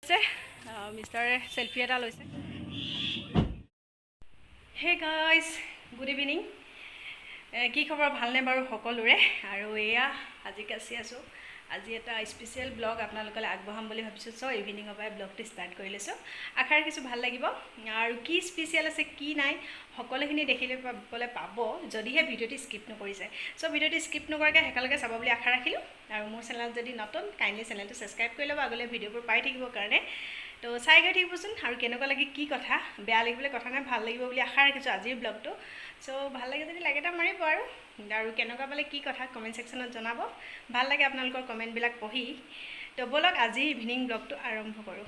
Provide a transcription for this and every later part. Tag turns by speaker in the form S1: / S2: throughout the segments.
S1: মিষ্টাৰে selfie এটা লৈছে। Hey guys, good evening. কি খবৰ, ভালনে বাৰু সকলোৰে? আৰু এয়া আজি কাচি আছোঁ। আজি এটা স্পেচিয়েল ব্লগ আপোনালোকলৈ আগবঢ়াম বুলি ভাবিছোঁ। চ' ইভিনিঙৰ পৰাই ব্লগটো ষ্টাৰ্ট কৰি লৈছোঁ। আশা ৰাখিছোঁ ভাল লাগিব। আৰু কি স্পেচিয়েল আছে, কি নাই, সকলোখিনি দেখিবলৈ পাবলৈ পাব, যদিহে ভিডিঅ'টো স্কিপ নকৰিছে। চ' ভিডিঅ'টো স্কিপ নকৰাকৈ একেলগে চাব বুলি আশা ৰাখিলোঁ। আৰু মোৰ চেনেলত যদি নতুন, কাইণ্ডলি চেনেলটো ছাবস্ক্ৰাইব কৰি ল'ব, আগলৈ ভিডিঅ'বোৰ পাই থাকিবৰ কাৰণে। তো চাই গৈ থাকিবচোন। আৰু কেনেকুৱা লাগে, কি কথা, বেয়া লাগিবলৈ কথা নাই, ভাল লাগিব বুলি আশা ৰাখিছোঁ আজিৰ ব্লগটো। চ' ভাল লাগে যদি লাইক এটা মাৰিব। আৰু আৰু কেনেকুৱা পালে, কি কথা, কমেণ্ট ছেকশ্যনত জনাব। ভাল লাগে আপোনালোকৰ কমেণ্টবিলাক পঢ়ি। তো ব'লক, আজি ইভিনিং ব্লগটো আৰম্ভ কৰোঁ।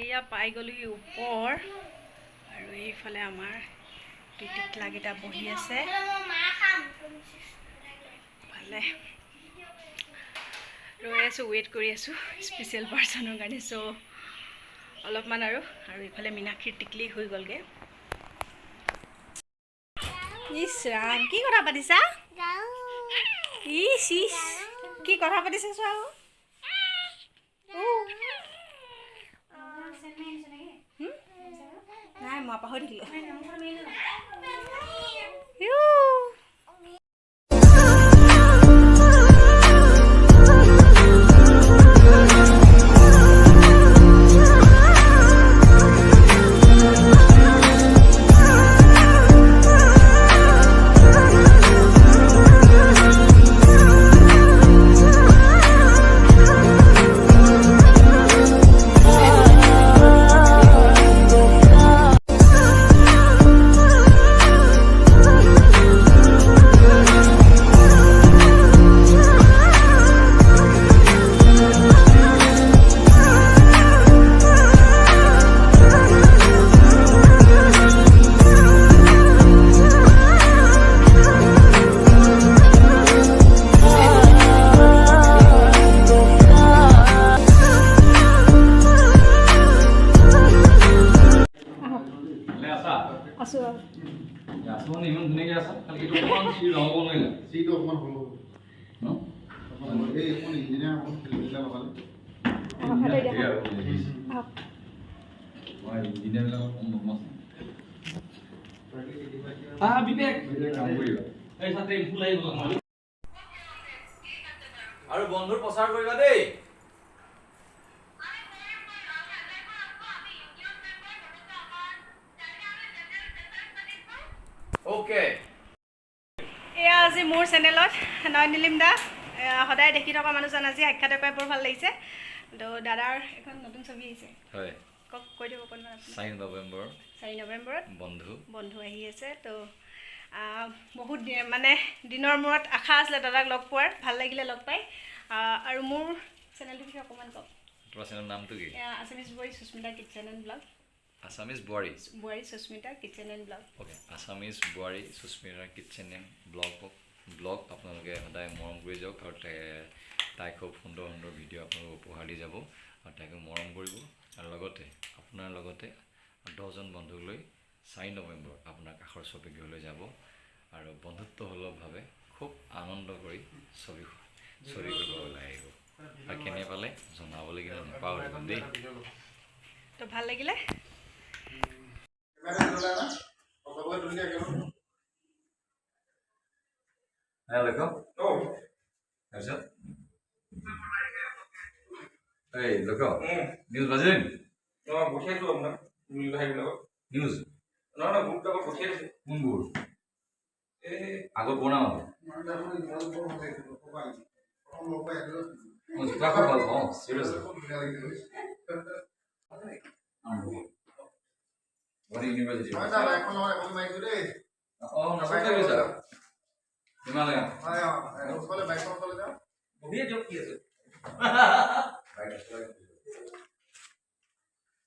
S1: এয়া পাই গ'লোহি ওপৰ। আৰু এইফালে আমাৰ টিকলাকেইটা বহি আছে। ভালে ৰৈ আছোঁ, ৱেইট কৰি আছোঁ স্পেচিয়েল পাৰ্চনৰ কাৰণে। চ' অলপমান আৰু আৰু ইফালে মীনাক্ষীৰ টিকলি হৈ গ'লগৈ। ইছ ৰাম, কি কথা পাতিছা? ইছ ইছ, কি কথা পাতিছা চোৱা আকৌ। উ। হুম? নাই, মই পাহৰি থাকিলোঁ। ইউ। আহক।
S2: ভালে আছা?
S1: আছোঁ আৰু।
S2: আছো মানে ইমান ধুনীয়াকে আছা, খালি এইটো অকণমান চিৰি ৰঙাব নোৱাৰিলা।
S3: চিটো অকণমান সৰু হ'ব।
S2: ন?
S3: অকণমান সৰু। এই অকণমান ইঞ্জিনিয়াৰ অকণমান খেলি মেলি লগালে।
S1: আহক, হাতে দিয়া।
S2: সেয়া আৰু
S1: আহক।
S2: মই ইঞ্জিনিয়াৰবিলাকৰ কম বদমাছ নাই।
S3: বাকী কেতিয়াবা কি হয়?
S2: আহ বিবেক, কাম কৰিবা। এই ছাতে ফুল আহিব।
S4: আৰু বন্ধুৰ প্ৰচাৰ কৰিবা দেই। অ'কে।
S1: এয়া আজি মোৰ চেনেলত নয়ন নীলিম দা। এয়া সদায় দেখি থকা মানুহজন আজি সাক্ষাতে পাই বৰ ভাল লাগিছে। তো দাদাৰ এখন নতুন ছবি আহিছে।
S2: হয়।
S1: কওক, কৈ দিব অকণমান আপুনি।
S2: 4 নৱেম্বৰ।
S1: 4 নৱেম্বৰত।
S2: বন্ধু।
S1: বন্ধু আহি আছে। তো বহুত মানে দিনৰ মূৰত আশা আছিলে দাদাক লগ পোৱাৰ, ভাল লাগিলে লগ পাই। আৰু মোৰ চেনেলটোৰ বিষয়ে অকণমান কওক।
S2: তোমাৰ চেনেলৰ নামটো কি?
S1: এয়া আছামিজ বোৱাৰী Susmita kitchen and blog.
S2: Assamese বোৱাৰী।
S1: বোৱাৰী Susmita kitchen and blog.
S2: Okay, Assamese বোৱাৰী Susmita kitchen and blog. Blog আপোনালোকে সদায় মৰম কৰি যাওক আৰু তাই খুব সুন্দৰ সুন্দৰ ভিডিঅ' আপোনালোকক উপহাৰ দি যাব আৰু তাইকো মৰম কৰিব। আৰু লগতে আপোনাৰ লগতে 10জন বন্ধুক লৈ 4 নৱেম্বৰ আপোনাৰ কাষৰ ছবিগৃহলৈ যাব আৰু বন্ধুত্বসুলভভাৱে খুব আনন্দ কৰি ছবি ছবি কৰিব ওলাই আহিব। আৰু কেনে পালে জনাবলৈ কিন্তু নাপাহৰিব দেই।
S1: তো ভাল লাগিলে।
S3: কেমেৰাটো তুলি আনা। চবকে তুলি দিয়া একেলগে।
S2: লক্ষ্য, তাৰপিছত এই লক্ষ্য, নিউজ বাজিলে নি?
S5: অঁ, পঠিয়াইছোঁ আপোনাক হেৰিবিলাকত।
S2: নিউজ?
S5: নহয় নহয়, গ্ৰুপবিলাকত পঠিয়াই দিছোঁ।
S2: কোনবোৰ?
S5: এই
S2: আগত পুৰণা মানুহ।
S3: মই দেখোন ইমান বৰ ভাল লাগিছে, ক'ৰ পৰা আনিছে? প্ৰথম লগ পাই একেলগে।
S2: মই জোতা খুব ভাল পাওঁ, চিৰিয়াছলি।
S3: খুব ধুনীয়া লাগিছে।
S2: গুৱাহাটী ইউনিভাৰ্চিটি।
S3: হয় ছাৰ, বাইকখন লগত এখন মাৰিছোঁ দেই।
S2: অঁ, নাচতে গৈছা হিমালয়া।
S3: হয়, অঁ, ওচৰলৈ, বাইকখন ওচৰলৈ যাওঁ।
S5: বহিয়ে দিয়ক, কি আছে।
S2: বাইক।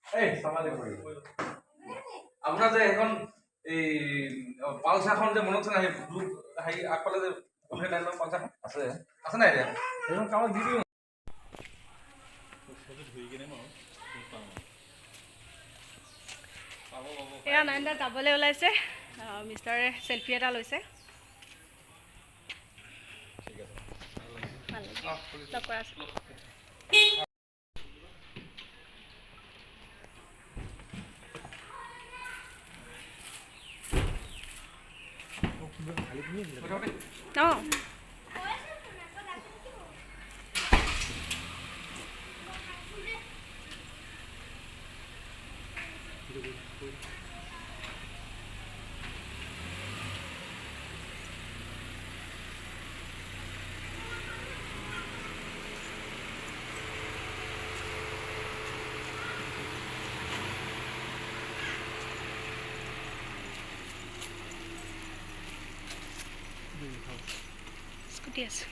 S5: এই সামাজিক আপোনাৰ যে সেইখন এই পালচাৰখন যে মনত আছে নাই? সেই ব্লু হেৰি আগফালে যে পইচা
S2: আছে।
S5: আছে নাই এতিয়া?
S2: সেইখন কাৰোবাক দি দিওঁ।
S1: এয়া নয়নদা যাবলৈ ওলাইছে, মিষ্টাৰে চেলফি এটা লৈছে। ভাল লাগিল। লগ কৰা আছে। অঁ, স্কুটি আছে।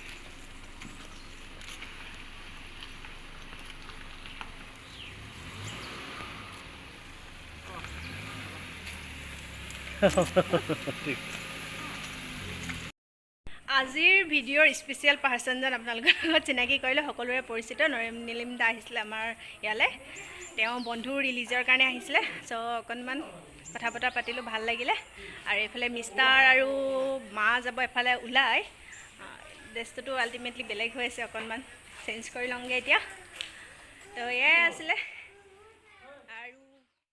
S1: আজিৰ ভিডিঅ'ৰ স্পেচিয়েল পাৰ্চনজন আপোনালোকৰ লগত চিনাকি কৰিলে, সকলোৰে পৰিচিত নৰেম নীলিম দা আহিছিলে আমাৰ ইয়ালৈ। তেওঁ বন্ধু ৰিলিজৰ কাৰণে আহিছিলে। চ' অকণমান কথা বতৰা পাতিলোঁ, ভাল লাগিলে। আৰু এইফালে মিষ্টাৰ আৰু মা যাব এফালে ওলাই। ড্ৰেছটোতো আল্টিমেটলি বেলেগ হৈ আছে, অকণমান চেঞ্জ কৰি লওঁগৈ এতিয়া। তো এয়াই আছিলে।